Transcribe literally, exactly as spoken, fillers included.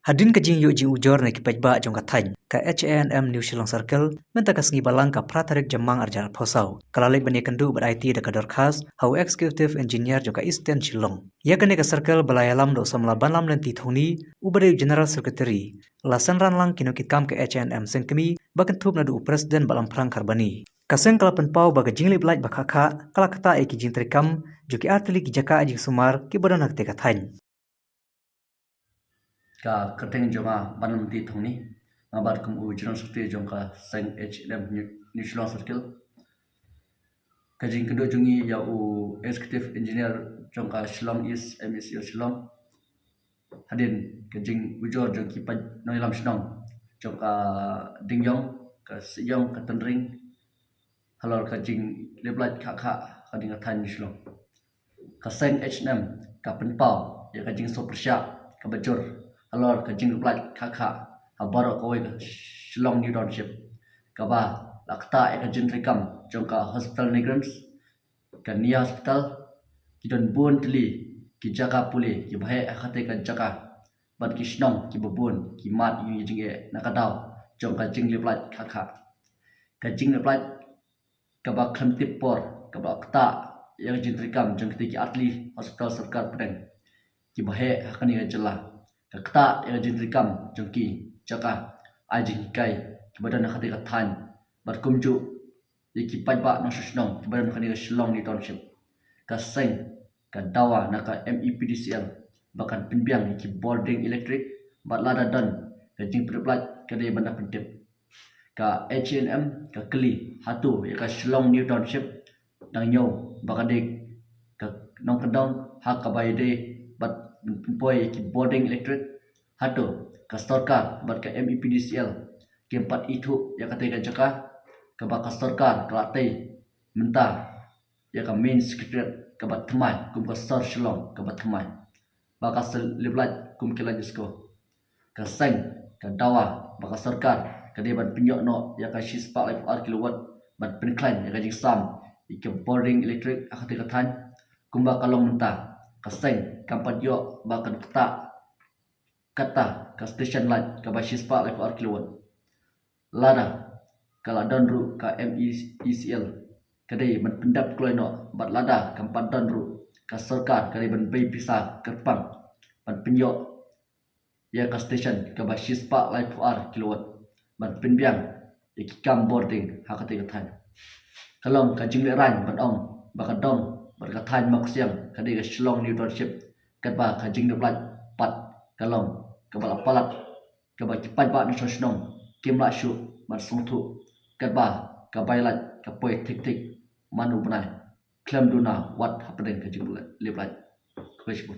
Hadien ka jingïoh jingujor na ki paidbah jong ka thaiñ, ka H A N M New Shillong Circle, mynta ka sngi Balang ka phra tarik Jymmang arhajar arphew saw, ka la leit ban ïakynduh bad aiti da ka dorkhas ha u Executive Engineer jong ka Eastern Shillong. Ïa kane ka circle ba la ïalam da u samla Banlam Lynti Thongni, uba dei u General Secretary, la synran lang ki nongkitkam ka H A N M seng kmie, ba kynthup naduh u President Bah Lamprang Kharbani. Ka seng ka la pynpaw ba ka jinglip lait ba khah khah, ka la ktah ïa ki jingtreikam jong ki artylli ki jaka jingsumar kiba don ha katei ka thaiñ. Ka kyrteng jong nga Banlam Lynti Thongni, nga bat kum u General Secretary jong ka seng H A N M New, New Shillong Circle. Ka jingkynduh jong ngi ïa u Executive Engineer jong ka Shillong East M E C L Shillong. Hadien ka jingujor jong ki paid nongïalam shnong jong ka Dingiong, ka Sieiong, ka Tynring, halor ka jinglip lait khah khah ha ka ding ka thaiñ New Shillong. Ka seng H A N M ka pynpaw ïa ka jingsngewpyrshah kaba jur halor ka jinglip lait khah khah ha baroh kawei ka Shillong New Township, kaba la ktah ïa ka jingtreikam jong ka Hospital NEIGRIHMS, ka Nia Hospital, ki don bun tylli ki jaka pule kiba heh ha katei ka jaka, bad ki shnong kiba bun ki mad ïa ki jingeh na ka daw jong ka jinglip lait khah khah. Ka jinglip lait kaba khlem tip por kaba ktah ïa ka jingtreikam jong kitei ki artylli hospital sorkar pdeng kiba heh ha kane ka jylla. Ka ktah ïa ka jingtreikam jong ki jaka ai jinghikai kiba don ha katei ka thaiñ, bad kumjuh ïa ki paidbah nongshong shnong kiba don ha kane ka Shillong New Township. Ka seng ka dawa na ka M E P D C L ba kan pynbiang ïa ki bording elektrik, bad lada don ka jinglip lait ka dei ban da pyntip. Ka H A N M ka kylli hato ïa ka Shillong New Township dang ñiew ba ka dei ka nongkyndong ha kaba ïadei bad pynpoi ïa ki bording elektrik? Hato ka sorkar bad ka M E P D C L kim pat ithuh ïa katei ka jaka kaba ka sorkar ka la tei mynta ïa ka main secretariat kaba thymmai kum ka sor Shillong kaba thymmai, ba ka sa lip lait kum ki lait UNESCO? Ka seng ka dawa ba ka sorkar ka dei ban pynïoh noh ïa ka shispah laiphew ar kilowatt ban pynkhlaiñ ïa ka jingsam ïa ka bording elektrik ha katei ka thaiñ. Kumba ka long mynta, ka seng kam pat ïoh ba kan ktah kata ka station lait kaba shispah laiphew ar kilowatt. Lada ka la don ruh ka M E C L, ka dei ban pyndap kloi noh, bad lada kam pat don ruh, ka sorkar ka dei ban bei pisa kyrpang ban pynïoh ïa ka station kaba shispah laiphew ar kilowatt ban pynbiang ïa ki kam bording ha katei ka thaiñ. Ka long ka jinglehrain ban ong ba ka dong bad ka thaiñ Mawksiang ka dei ka Shillong New Township, katba ka jinglip lait pat ka long kaba la palat, kaba ki paidbah nongshong shnong kim lah shuh ban sngewthuh, katba ka bai lait ka poi thik thik man u bnai khlem duna wat hapdeng ka jinglip lait. Khublei shibun.